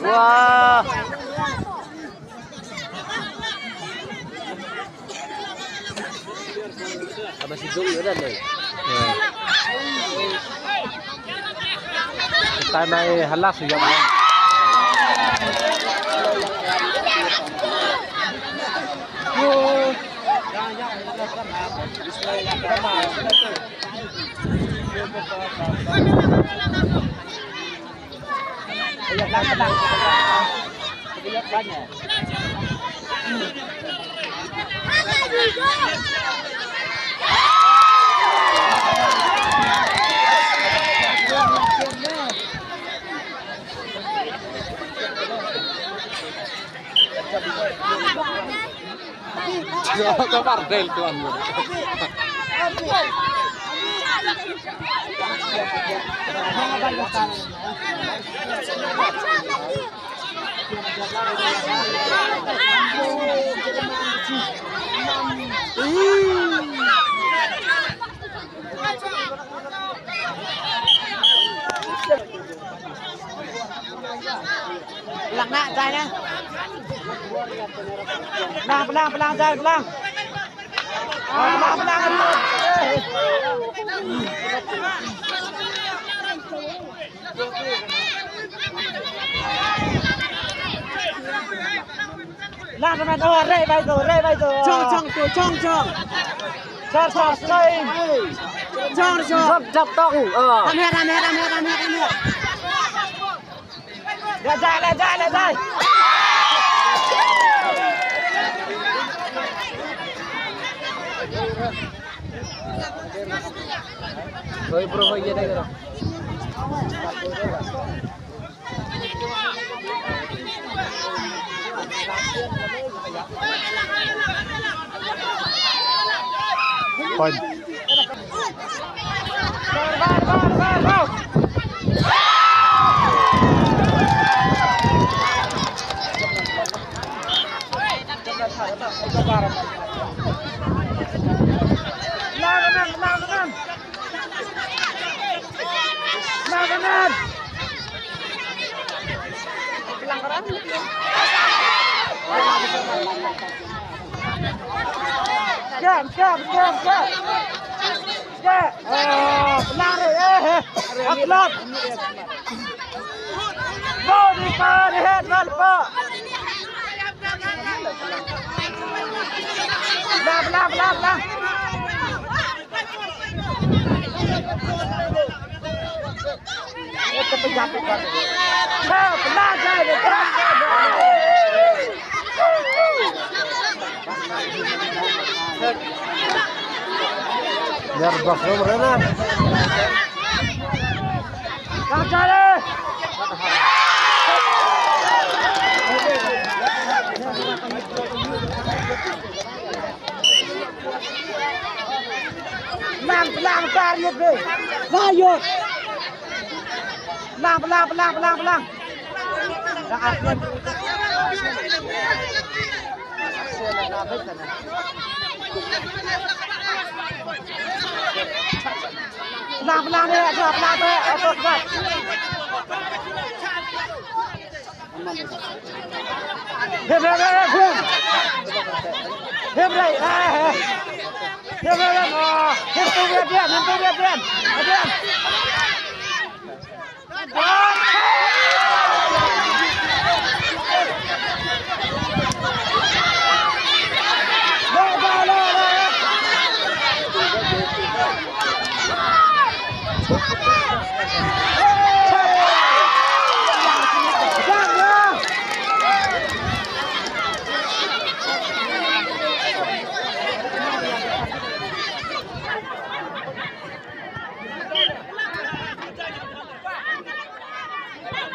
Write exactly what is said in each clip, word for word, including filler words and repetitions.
Wah. Aba sidung yo dan dei. Ya. Time ai halas yo. Ka bar del tuan mo. Plang na, jai na. Plang, plang, plang, jai, plang. Ah, plang, plang, plang. Lang, lang, oh, rei bai tu, rei bai tu. Chong, chong tu, chong, chong. Sar, sar, slai. Chong, chong. Jap, jap, tong. Ah. Ram he, ram he, ram he, ram he, ram he. Le jai, le jai, le jai. Hoi, bro, hoi, ye dai, bro. Point. Jam, jam, jam, jam. Jam. Ah, plang re, eh, eh. Atlot. Body, body, head, ball, ball. Blah, blah, blah, blah. Nervous lo mereka. Lang, lang, tar yut be. Tar yut. Lang, lang, lang, lang, lang. Lang, lang, lang, lang, lang. Hep, hep, hep, hep. Hep, hep, hep. Hep, hep, hep. Ah, hep tu, hep, hep, hep tu, hep, hep. Hep, hep.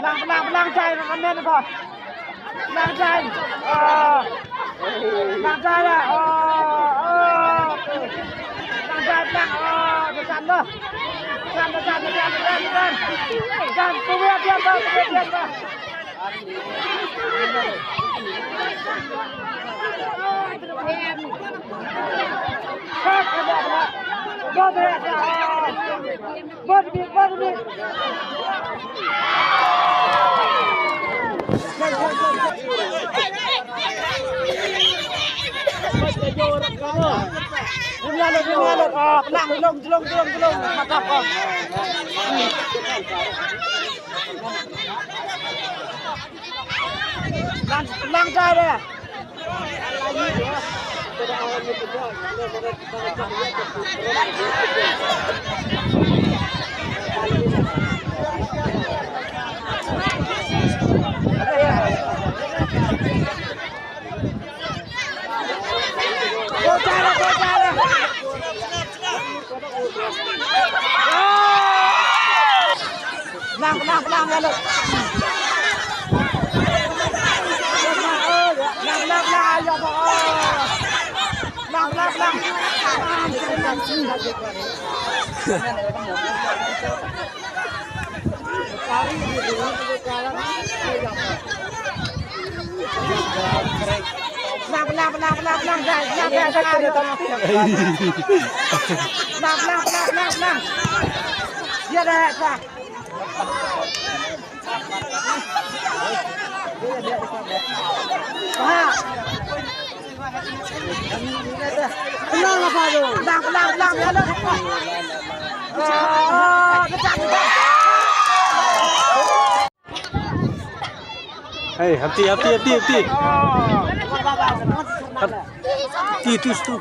Lang, lang, lang, jai, lang, lang, lang. Lang jai. Ah. Lang jai la. Ah, ah. Lang jai, lang. Ah, pesan dah. Pesan, pesan, pesan, pesan, pesan. Pesan, tu biar dia, tu biar dia. Bot bit, bot bit. Lang, lang, lang, lang, lang. Matap ko. Lang, lang, lang. Lang, lang, lang, lang. Lang, lang, lang, ayo, po. Lang, lang, lang. Lang, lang, lang, lang, lang, guys. Lang, lang, lang, lang. Lang, lang, lang, lang, lang. Ya dah, sah. Hey, hati, hati, hati, hati. Hati, tu, tu.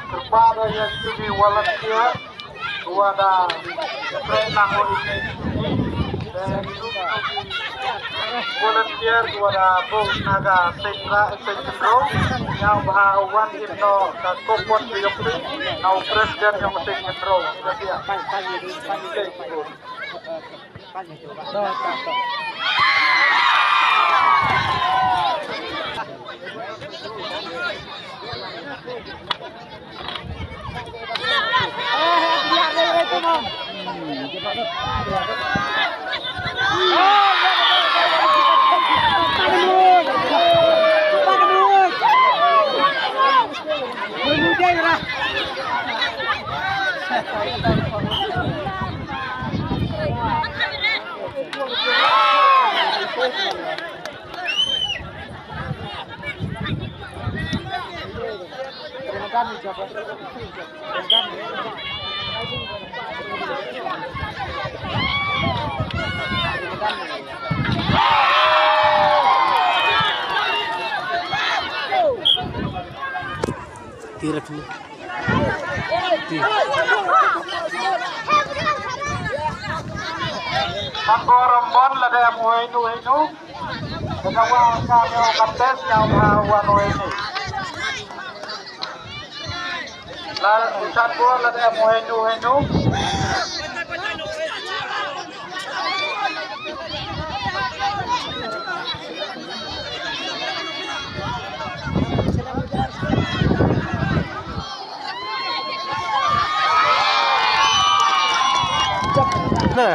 Kyrpad ya ki volunteer, wa da trei nang o ini. Volunteer, wa da bok naga Seng Ra, Seng Kynrong, ñiaw bha wan him noh ka kopot yong ki, na u president yong Seng Kynrong. Ka siap. Ti rek ni. Ti. Nang ko Rambon lada em u heinu heinu. Ka wa ka ñiaw ka test ñiaw bha wan u heinu. La u chat bor lada em u heinu heinu. Nah.